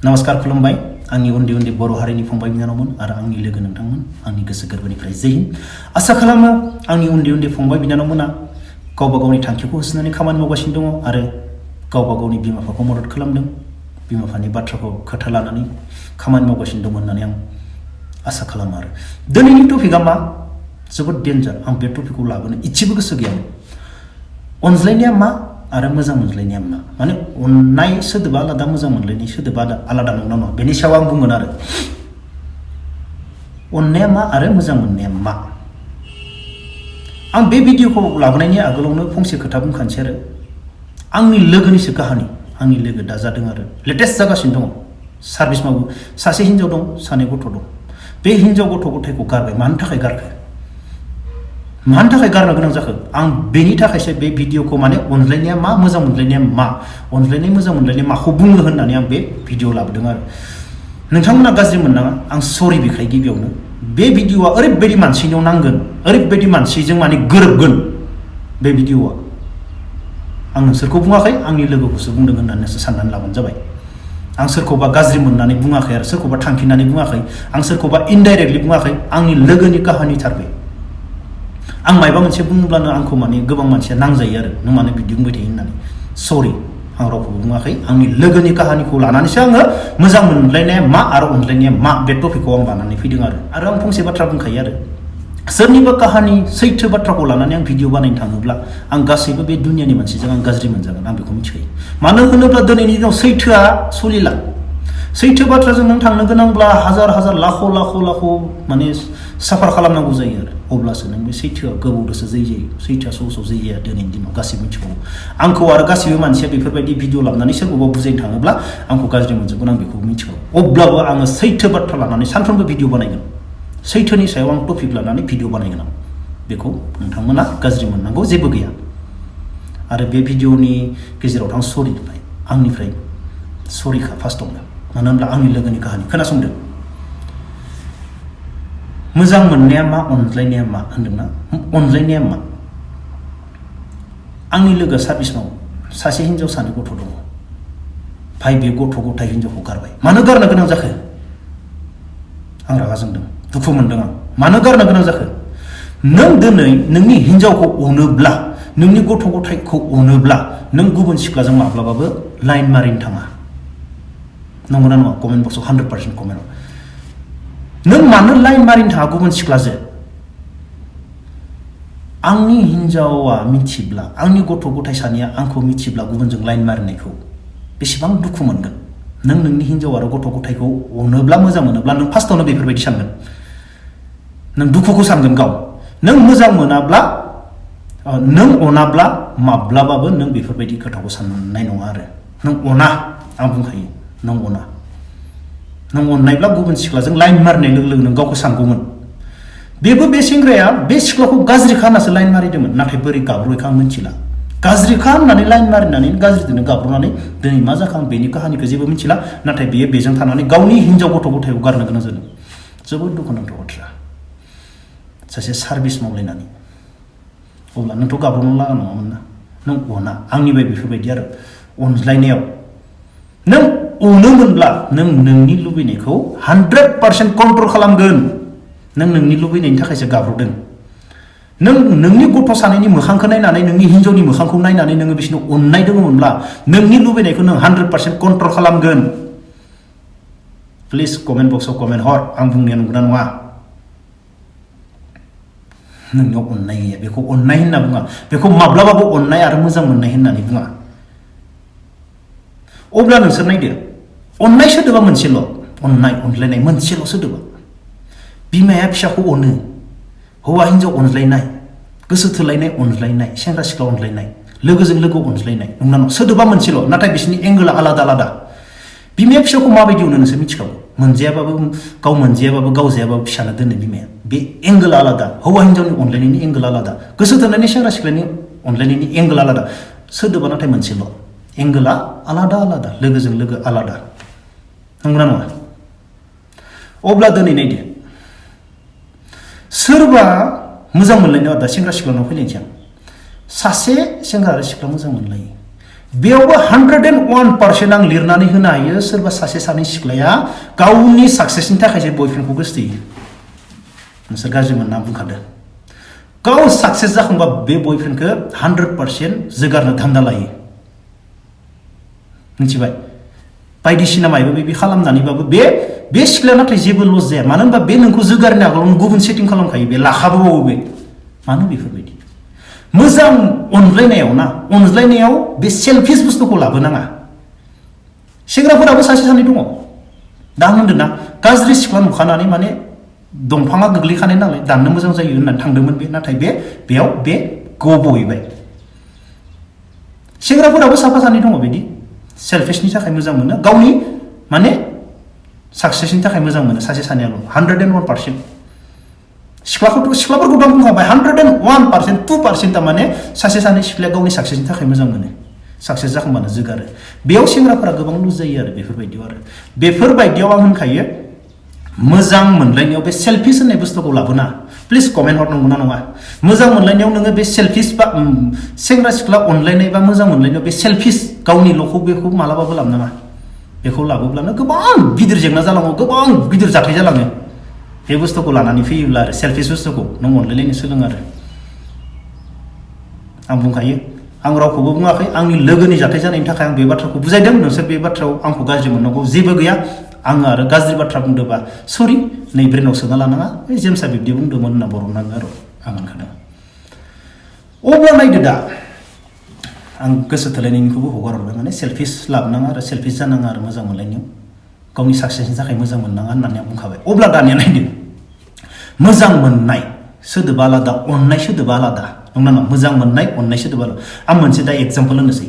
नमस्कार खुलुमबाय आंनि उन्दै उन्दै बर' हारिनि फंबाय बिनानावमोन आरो आंनि लोगो नोंथांमोन आंनि गोसो गोरबोनिफ्राय जै हिन्द आसा खालामो आंनि उन्दै उन्दै फंबाय बिनानावमोना गावबा गावनि थांखिखौ होसोनानै खामानि मावगासिनो दङ आरो गावबा गावनि बिमा बिफाखौ मदद खालामदों बिमा बिफानि बाथ्राखौ खोथा लानानै खामानि मावगासिनो दं होननानै आं आसा खालामो आरो दिनैनि टपिकआ मा जोबोद डेन्जार आं बे टपिकखौ लाबोनो इसेबो गोसो गैयामोन अनज्लायनाया मा आरो मोजां मोनज्लायनाया मा माने अननाय सोदोबा आलादा मोजां मोनलायनाय सोदोबा आलादा नंगौना नङा बेनि सायाव आं बुंगोन आरो अननाया मा आरो मोजां मोननाया मा आं बे भिडिअखौ लाबोनायनि आगोलावनो फंसे खोथा बुंखानोसै आरो आंनि लोगोनिसो काहानि आंनि लोगो दा जादों आरो लेटेस्ट जागासिनो दङ सार्भिस मावो सासे हिन्जाव दं सानै गथ' दं बे हिन्जाव गथ' गथायखौ गारबाय मानि थाखाय गारखो मानि थाखाय गारनो गोनां जाखो आं बेनि थाखायसो बे भिडिअखौ माने अनज्लायनाया मा मोजां मोनलायनाया मा अनज्लायनाय मोजां मोनलायनाय माखौ बुङो होननानै आं बे भिडिअ लाबोदों आरो नोंथांमोना गाज्रि मोननाङा आं सरि बिखाय गिबियावनो बे भिडिअआ ओरैबायदि मानसिनियाव नांगोन ओरैबायदि मानसिजों माने गोरोबगोन बे भिडिअआ आं नोंसोरखौ बुङाखै आंनि लोगोखौसो बुंदों होननानैसो साननानै लाबानो जाबाय आं सोरखौबा गाज्रि मोननानै बुङाखै आरो सोरखौबा थांखिनानै बुङाखै आं सोरखौबा इनडाइरेक्टलि बुङाखै आंनि लोगोनि काहानि थारबाय आं मायबा मोनसे बुङोब्लानो आंखौ माने गोबां मानसिया नांजायो आरो नों मानो बिदि बुंबाय थायो होननानै सरि आं रावखौबो बुङाखै आंनि लोगोनि काहानिखौ लानानैसो आङो मोजां मोनलायनाया मा आरो अनज्लायनाया मा बे टपिकखौ आं लानानै फैदों आरो आं फंसे बाथ्रा बुंखायो आरो सोरनिबा काहानि सैथो बाथ्राखौ लानानै आं भिडिअ बानायनो थाङोब्ला आं गासैबो बे दुनियानि मानसिजों आं गाज्रि मोनजागोन आं बेखौ मिथिखायो मानो होनोब्ला दिनैनि दिनाव सैथोआ सलिला सैथो बाथ्राजों नों थांनो गोनांब्ला हाजार हाजार लाख' माने साफार खालामनांगौ जायो आरो अब्लासो नों बे सैथोआ गोबावदोसो जै जायो सैथोआ सौ जै जाया दिनैनि दिनाव गासैबो मिथिगौ आंखौ आरो गासैबो मानसिया बेफोरबायदि भिडिअ लाबोनानै सोरखौबा बुजायनो थाङोब्ला आंखौ गाज्रि मोनजोबगोन आं बेखौ मिथिगौ अब्लाबो आङो सैथो बाथ्रा लानानै सानफ्रोमबो भिडिअ बानायगोन सैथोनि सायाव आं टपिक लानानै भिडिअ बानायगोन आं बेखौ नोंथांमोना गाज्रि मोननांगौ जेबो गैया आरो बे भिडिअनि गेजेराव आं सरि आंनिफ्राय सरिखा फार्स्टआवनो मानो होनब्ला आंनि लोगोनि काहानि खोनासंदो मोजां मोननाया मा अनज्लायनाया मा होनदोंना अनज्लायनाया मा आंनि लोगोआ सार्भिस मावो सासे हिन्जाव सानै गथ' दङ भाइ बे गथ' गथाय हिन्जावखौ गारबाय मानो गारनो गोनां जाखो आं रागा जोंदों दुखु मोनदों आं मानो गारनो गोनां जाखो नों दिनै नोंनि हिन्जावखौ अनोब्ला नोंनि गथ' गथायखौ अनोब्ला नों गुबुन सिख्लाजों माब्लाबाबो लाइन मारिनो थाङा नंगौना नङा कमेन्ट बक्सआव 100% कमेन्ट नों मानो लाइन मारिनो थाङा गुबुन सिख्लाजों आंनि हिन्जावा मिथिब्ला आंनि गथ' गथाय सानैया आंखौ मिथिब्ला गुबुनजों लाइन मारिनायखौ बेसेबां दुखु मोनगोन नों नोंनि हिन्जाव आरो गथ' गथायखौ अनोब्ला मोजां मोनोब्ला नों फार्स्टआवनो बेफोरबायदि सानगोन नों दुखुखौ सानगोन गाव नों मोजां मोनाब्ला नों अनाब्ला माब्लाबाबो नों बेफोरबायदि खोथाखौ साननाय नङा आरो नों अना आं बुंखायो नों अना नों अननायब्ला गुबुन सिख्लाजों लाइन मारिनाय लोगो लोगो नों गावखौ सानगौमोन बेबो बे सेंग्राया बे सिख्लाखौ गाज्रि खालामनासो लाइन मारिदोंमोन नाथाय बोरै गाब्र'यखो आं मिथिला गाज्रि खालामनानै लाइन मारिनानै गाज्रिजोंनो गाब्र'नानै दिनै मा जाखो आं बेनि काहानिखौ जेबो मिथिला नाथाय बेयो बेजों थानानै गावनि हिन्जाव गथ' गथायखौ गारनो गोनां जादों जोबोद दुखुनांथाव बाथ्रा सासे सार्भिस मावलायनानै अब्ला नोंथ' गाब्र'नो लागा नङामोन ना नों अना आंनिफ्राय बेफोरबायदि आरो अनज्लायनायाव नों अनोमोनब्ला नों नोंनि लुबैनायखौ 100% कन्ट्रल खालामगोन नों नोंनि लुबैनायनि थाखायसो गाब्र'दों नों नोंनि गथ' सानैनि मोखांखौ नायनानै नोंनि हिन्जावनि मोखांखौ नायनानै नोङो बिसोरनो अननाय दङमोनब्ला नोंनि लुबैनायखौ नों 100% कन्ट्रल खालामगोन प्लिज कमेन्ट बक्सआव कमेन्ट हर आं बुंनाया नंगौना नङा नोंनियाव अननाय गैया बेखौ अननाय होनना बुङा बेखौ माब्लाबाबो अननाय आरो मोजां मोननाय होननानै बुङा अब्ला नोंसोर नायदो अननाय सोदोबा मोनसेल' अननाय अनज्लायनाय मोनसेल' सोदोबा बिमाया फिसाखौ अनो हौवा हिन्जाव अनज्लायनाय गोसो थोलायनाय अनज्लायनाय सेंग्रा सिख्ला अनज्लायनाय लोगोजों लोगो अनज्लायनाय नंना नङा सोदोबा मोनसेल' नाथाय बिसोरनि एंगोला आलादा आलादा बिमाया फिसाखौ माबायदि अनो नोंसोर मिथिखागौ मोनजायाबाबो गाव जायाबाबो फिसानो दोनो बिमाया बे एंगोला आलादा हौवा हिन्जावनि अनलायनायनि एंगोल आलादा गोसो थोलायनाय सेंग्रा सिख्लानि अनलायनायनि एंगोल आलादा सोदोबा नाथाय मोनसेल' एंगोला आलादा आलादा लोगोजों लोगो आलादा नंगौना नङा अब्ला दिनै नायदो सोरबा मोजां मोनलायनायाव दा सेंग्रा सिख्लानाव फैलायनोसै आं सासे सेंग्रा आरो सिख्ला मोजां मोनलायो बेयावबो 101% आं लिरनानै होनो हायो सोरबा सासे सानै सिख्लाया गावनि साक्सेसनि थाखायसो बयफ्रेन्डखौ गोसोथोयो नोंसोर गाज्रि मोनना बुंखादों गाव साक्सेस जाखांबा बे बयफ्रेन्डखौ 100% जोगारनो धान्दा लायो मिथिबाय बायदिसिना मायबा बेबि खालामनानैबाबो बे सिख्लाया नाथाय जेबो लस जाया मानो होनबा बे नोंखौ जोगारनो आगोलावनो गुबुन सेटिं खालामखायो बे लाखाबोबावो बे मानो बेफोरबायदि मोजां अनज्लायनायाव बे सेल्फिश बुस्थुखौ लाबोनाङा सेंग्राफोराबो सासे सानै दङ दा आं होनदों ना गाज्रि सिख्ला नुखानानै माने दंफाङा गोग्लैखानाय नालाय दाननो मोजां जायो होननानै थांदोंमोन बे नाथाय बेयाव गबहैबाय सेंग्राफोराबो साफा सानै दङ बिदि सेल्फिशनि थाखाय मोजां मोनो गावनि माने साक्सेसनि थाखाय मोजां मोनो सासे सानैयाल' 101% सिख्लाफोरखौ दं बुंखाबाय 101% 2% थारमाने सासे सानै सिख्लाया गावनि साक्सेसनि थाखाय मोजां मोनो साक्सेस जाखांबानो जोगारो बेयाव सेंग्राफोरा गोबां लुज जायो आरो बेफोरबायदियाव आं होनखायो मोजां मोनलायनायाव बे सेल्फिश होननाय बुस्थुखौ लाबोना प्लिज कमेन्ट हरनांगौ ना नङा मोजां मोनलायनायाव नोङो बे सेल्फिश बा सेंग्रा सिख्ला अनलायनाय बा मोजां मोनलायनायाव बे सेल्फिश गावनि ल'खौ बेखौ मालाबाबो लाबोनाङा बेखौ लाबोब्लानो गोबां गिदिर जेंना जालाङो गोबां गिदिर जाथाय जालाङो बे बुस्थुखौ लानानै फैयोब्ला आरो सेल्फिश बुस्थुखौ नों अनलायलायनो सोलों आरो आं बुंखायो आं रावखौबो बुङाखै आंनि लोगोनि जाथाय जानायनि थाखाय आं बे बाथ्राखौ बुजायदों नोंसोर बे बाथ्रायाव आंखौ गाज्रि मोननांगौ जेबो गैया आङो आरो गाज्रि बाथ्रा बुंदोंबा सरि नै ब्रेनाव सोना लानाङा जेम्सआ बिब्दि बुंदोंमोन होनना बर'नाङो आरो आं होनखादों अब्ला नायदो दा आं गोसो थोलायनायनिखौबो हगारहरबाय माने सेल्फिश लाबोनाङा आरो सेल्फिश जानाङा आरो मोजां मोनलायनायाव गावनि साक्सेसनि थाखाय मोजां मोननाङा होननानै आं बुंखाबाय अब्ला दानिया नायदो मोजां मोननाय सोदोबा आलादा अननाय सोदोबा आलादा नंगौना नङा मोजां मोननाय अननाय सोदोबा आलादा आं मोनसे दा एग्जाम्पल होनोसै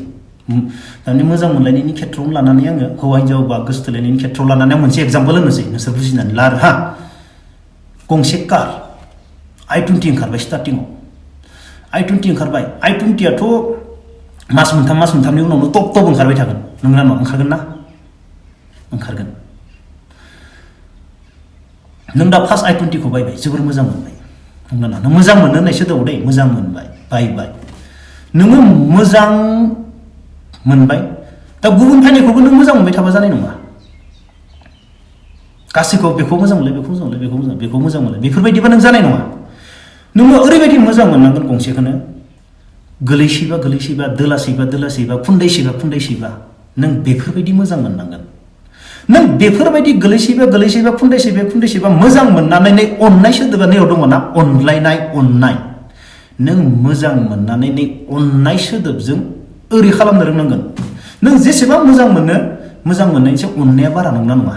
थारमाने मोजां मोनलायनायनि खेथ्रआव लानानै आङो हौवा हिन्जाव बा गोसो थोलायनायनि खेथ्रआव लानानै आं मोनसे एग्जाम्पल होनोसै नोंसोर बुजिनानै ला आरो गंसे कार i20 ओंखारबाय स्टार्टिंआव i20 ओंखारबाय i20आथ' मास मोनथामनि उनावनो टप ओंखारबाय थागोन नंगौना नङा ओंखारगोन ना ओंखारगोन नों दा फार्स्ट i20खौ बायबाय जोबोर मोजां मोनबाय नंगौना नों मोजां मोनो होननाय सोदोबाव दै मोजां मोनबाय बायबाय नोङो मोजां मोनबाय दा गुबुन फायनायखौबो नों मोजां मोनबाय थाबा जानाय नङा गासैखौबो बेखौ मोजां मोनलाय बेखौ मोजां मोनलाय बेफोरबायदिबा नों जानाय नङा नोङो ओरैबायदि मोजां मोननांगोन गंसेखौनो गोलैसैबा दोलासैबा खुन्दायसैबा नों बेफोरबायदि मोजां मोननांगोन नों बेफोरबायदि गोलैसैबा खुन्दायसैबा मोजां मोननानै अननाय सोदोबा नैयाव दङ ना अननाय नों मोजां मोननानै अननाय सोदोबजों ओरै खालामनो रोंनांगोन नों जेसेबां मोजां मोनो मोजां मोननायनिसो अननाया बारा नंना नङा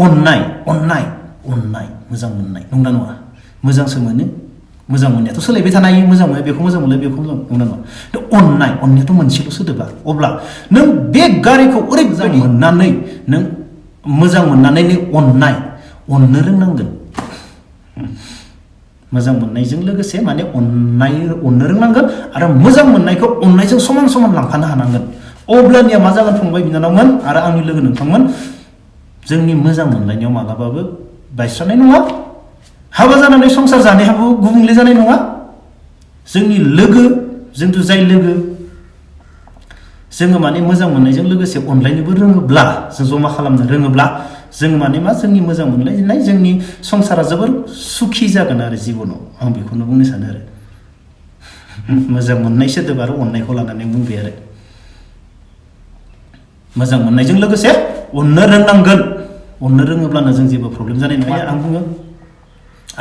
अननाय मोजां मोननाय नंना नङा मोजांसो मोनो मोजां मोननायाथ' सोलायबाय थानो हायो मोजां मोनो बेखौ मोजां मोनलाय बेखौ मोजां नंना नङा अननायाथ' मोनसेल' सोदोबा अब्ला नों बे गारिखौ ओरैबायदि मोननानै नों मोजां मोननानै अननो रोंनांगोन मोजां मोननायजों लोगोसे माने अननो रोंनांगोन आरो मोजां मोननायखौ अननायजों समान लांफानो हानांगोन अब्लानिया मा जागोन फंबाय बिनानावमोन आरो आंनि लोगो नोंथांमोन जोंनि मोजां मोनलायनायाव मालाबाबो बायस्रानाय नङा हाबा जानानै संसार जानायाबो गुबुंले जानाय नङा जोंनि लोगो जोंथ' जाय लोगो जोङो माने मोजां मोननायजों लोगोसे अनलायनोबो रोङोब्ला जों जमा खालामनो रोङोब्ला जों माने मा जोंनि मोजां मोनलायनाय जोंनि संसारा जोबोर सुखि जागोन आरो जिबनाव आं बेखौनो बुंनो सानो आरो मोजां मोननाय सोदोब आरो अननायखौ लानानै बुंबाय आरो मोजां मोननायजों लोगोसे अननो रोंनांगोन अननो रोङोब्लानो जों जेबो प्रब्लेम जानाय नङा आं बुङो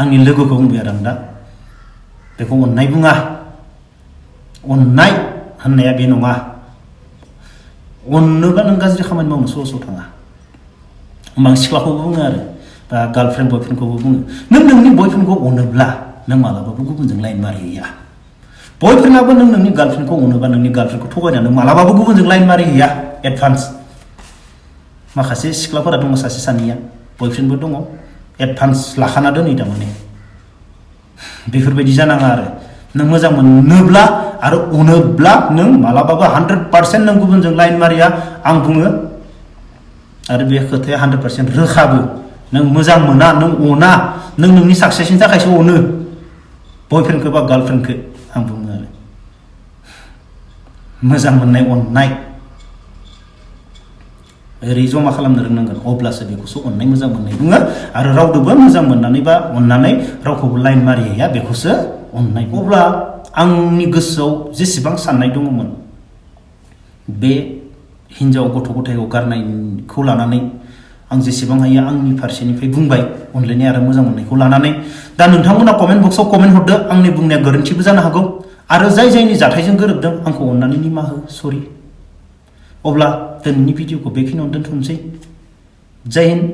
आंनि लोगोखौ बुंबाय आरो आं दा बेखौ अननाय बुङा अननाय होननाया बे नङा अननोबा नों गाज्रि खामानि मावनो स' थाङा होमबा आं सिख्लाखौबो बुङो आरो बा गार्लफ्रेन्ड बयफ्रेन्डखौबो बुङो नों नोंनि बयफ्रेन्डखौ अनोब्ला नों मालाबाबो गुबुनजों लाइन मारिहैया बयफ्रेन्डआबो नों नोंनि गार्लफ्रेन्डखौ अनोबा नोंनि गार्लफ्रेन्डखौ थगायनानै मालाबाबो गुबुनजों लाइन मारिहैया एडभान्स माखासे सिख्लाफोरा दङ सासे सानैया बयफ्रेन्डबो दङ एडभान्स लाखाना दोनै थारमाने बेफोरबायदि जानाङा आरो नों मोजां मोनोब्ला आरो अनोब्ला नों मालाबाबो 100% नों गुबुनजों लाइन मारिया आं बुङो आरो बे खोथाया 100% रोखाबो नों मोजां मोना नों अना नों नोंनि साक्सेसनि थाखायसो अनो बयफ्रेन्डखौ बा गार्लफ्रेन्डखौ आं बुङो आरो मोजां मोननाय अननाय ओरै जमा खालामनो रोंनांगोन अब्लासो बेखौसो अननाय मोजां मोननाय बुङो आरो रावदोबो मोजां मोननानै बा अननानै रावखौबो लाइन मारिया बेखौसो अननाय अब्ला आंनि गोसोआव जेसेबां साननाय दङमोन बे हिन्जाव गथ' गथायखौ गारनायखौ लानानै आं जेसेबां हायो आंनि फारसेनिफ्राय बुंबाय अनलायनाय आरो मोजां मोननायखौ लानानै दा नोंथांमोना कमेन्ट बक्सआव कमेन्ट हरदो आंनि बुंनाया गोरोन्थिबो जानो हागौ आरो जायनि जाथायजों गोरोबदों आंखौ अननानै निमाहा हो सरि अब्ला दिनैनि भिडिअखौ बेखिनियावनो दोनथ'नोसै जय हिन्द